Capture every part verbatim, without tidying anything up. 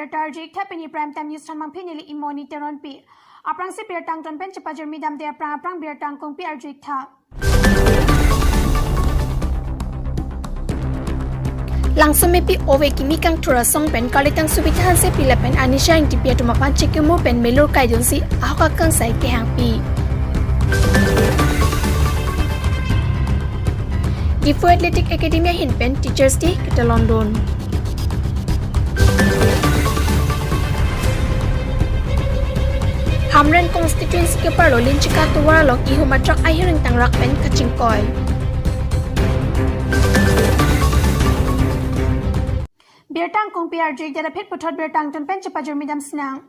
Birta arju-ik tha, pini Prime Time News thanmangpi neli Imoni Teronpi. Aphrangsi birta angton pen chepajirmi damde aphrang aphrang birta angkungpi arju-ik tha. Langsomepi ove kimi kangthur asong pen Karlitang Subita Hansepi lapen Anisha Ingtipi atum aphan chikimo pen melur kaidunsi ahok akangsai kehangpi. Diphu Athletic Academy ahin pen Teachers Day ketalondun. Hamren constituency keparlo Linchika tovar along ihum atruck ahiring tangrak pen kachingkoi. Birta angkungpi arju-ik det aphi puthot birta angton pen chepajirmi dam sinang.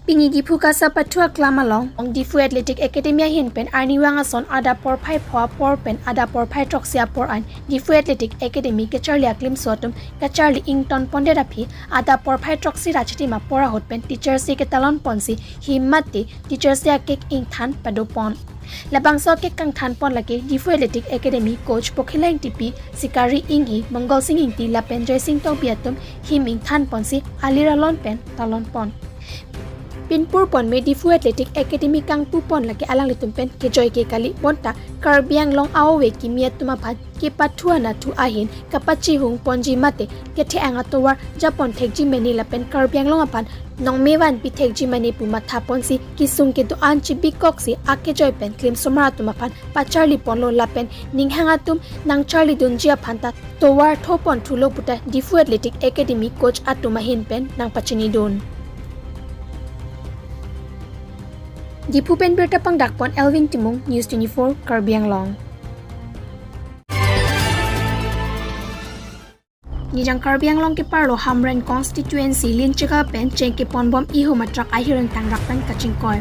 Pini Diphu Kasa Pathu aklam along, Diphu Athletic Academy ahin pen arnivang ason adap porphai pho apor pen adap porphai throksi apor an Diphu Athletic Academy kacharli aklimso atum kacharli ington pondet aphi adap porphai throksi ra chitim apor ahut pen Teachers Day ketalon ponsi him mate Teachers Day a-cake ingthan padopon. Labangso a-cake kangthan pon lake Diphu Athletic Academy coach Pokhila Ingtipi, Sikari Inghi, Mongol Sing Ingti lapen Joysing Tokbi atum him ingthan ponsi alir alon pen talon pon. Pinpur pon me Diphu Athletic Academy kangpu pon lake alanglitum pen kejoi ke kali bonta Karbi Anglong a-ove kimi atum aphan kepathu anathu ahin kapachihung ponji mate kethe-ang atovar japon thekji mene lapen Karbi Anglong aphan nongme vanpi thekji mene pu matha ponsi kesung kedo-an chibikoksi akejoi pen klim somar atum aphan pacharli ponlo lapen ninghang atum nangcharli dunji aphan ta tovar tho pon thulo puta Diphu Athletic Academy coach atum ahin pen nangpachinidun. Diphu pen birta pangdak pon Elvin Timung, News twenty-four Karbi Anglong. Nijang Karbi Anglong keparlo Hamren constituency Linchika pen chengkepon bom ihum atruck ahiring tangrak pen kachingkoi.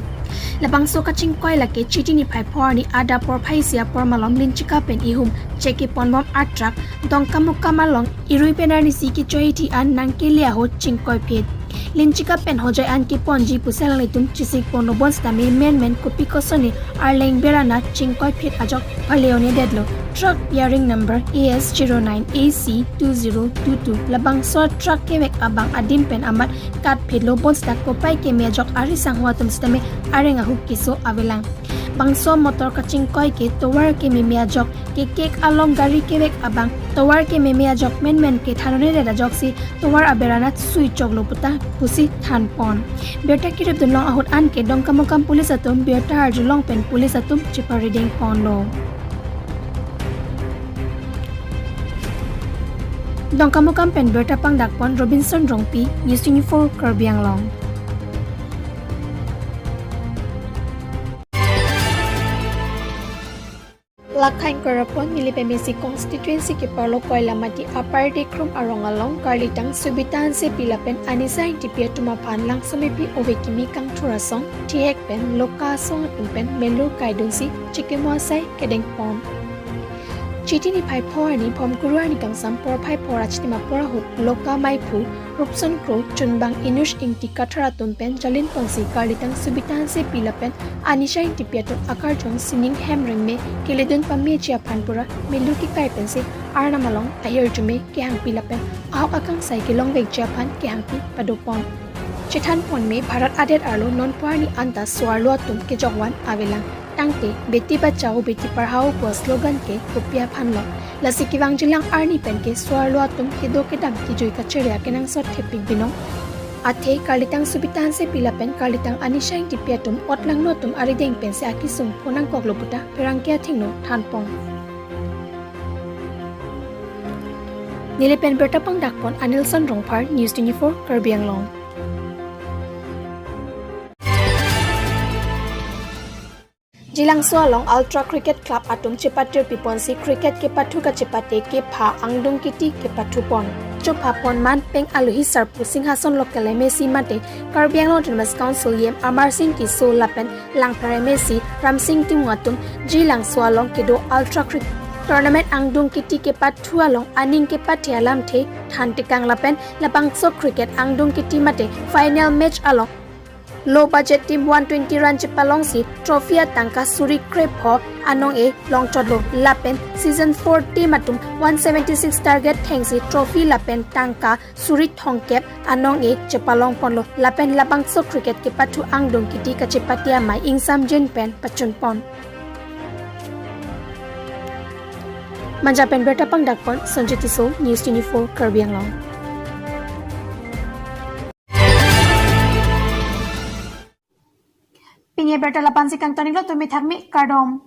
Labangso kachingkoi lake Chiti niphai pho arni adap porphai isi apor malom Linchika pen ihum chengkepon bom atruck Dongkamukam along irui pen arnisi kechoithi an nangkele ahut chingkoiphit. Linchika pen hojai an keponji pusi alanglitum chisik ponlo bonsitame menmen kopi kosonne arleng ber anat chingkoiphit ajok pale-onedetlo. Truck bearing number A S zero nine A C two zero two two. Labangso truck kevek abang adim pen amat katphitlo bonsita kopai keme ajok ari sangho atum sitame areng ahuk keso avelang. Bangso motor kachingkoi ke tovar kememe ajok, kekek along gari kevek abang tovar kememe ajok menmen kethan-onedet ajoksi tovar aber anat sui choklo puta pusi than pon. Birta kirip dunlong ahut anke Dongkamukam police atum birta arjulong pen police atum cheparideng ponlo. Dongkamukam pen birta pangdak pon Robinson Rongpi, News twenty-four Karbi Anglong. Lakhain Korapon Nilip M A C constituency keparlo Koilamati Upper Dekrum arong along Karlitang Subita Hansepi lapen Anisha Ingtipi atum aphan langsomepi ove kimi kangthur asong thihek pen loka asong atum pen melur kaidunsi chikimo asai kedeng pon. Chiti niphai pho arni Bhomkuru arni kangsam porphai pho ra chitim apor ahut loka maiphu Rupson Kro, Chunbang Inush Ingti Kathar atum pen jalin ponsi Karlitang Subita Hansepi lapen Anisha Ingtipi atum akarjong sining hem rengme keledun pameji aphan pura melur kekai pensi Arnam along ahirjume kehangpi lapen ahok akangsai kelongvekji aphan kehangpi padopon. Chethan pon me Bharat adet arlo non pho arni anta so-arlo atum kejokvan avelang. Tangte Beti Bachao Beti Padhao pu slogan ke kopi aphanlo? Lasi kevangjilang arni pen ke so-arlo atum kedo kedam kejui kachere akenangsot thepik binong. Athe Karlitang Subita Hansepi lapen Karlitang Anisha Ingtipi atum otlangno atum arideng pensi akesung phonangkoklo puta pherangke athengno than pon. Nilip pen birta pangdak pon Anilson Rongphar, News twenty-four Karbi Anglong. Jilangso along Ultra Cricket Club atum chepatirpi ponsi cricket kepathu kachepate kepha angdung kiti kepathu pon. Chopha pon man pen aluhi sarpo Singhason local M A C mate Karbi Anglong Autonomous Council E M Amar Sing Tisso lapen Langpher M A C Ramsing Timung atum Jilangso along kedo Ultra Cricket Tournament angdung kiti kepathu along aning kepathe alamthe than tekang lapen labangso cricket angdung kiti mate final match along Low budget team one twenty run chepalongsi trophy atangka suri krepho anong-e longchotlo lapen season four team atum one seventy-six target thengsi trophy lapen tangka suri thomkep anong-e chepalongponlo lapen labangso cricket kepathu angdung kiti kachepate amei ingsamjin pen pachunpon. Manja pen birta pangdakpon Sanjit Tisso, News twenty-four Karbi Anglong. Pini birta lapu-ansi kangton-iklo, tumi thakmi, kardom.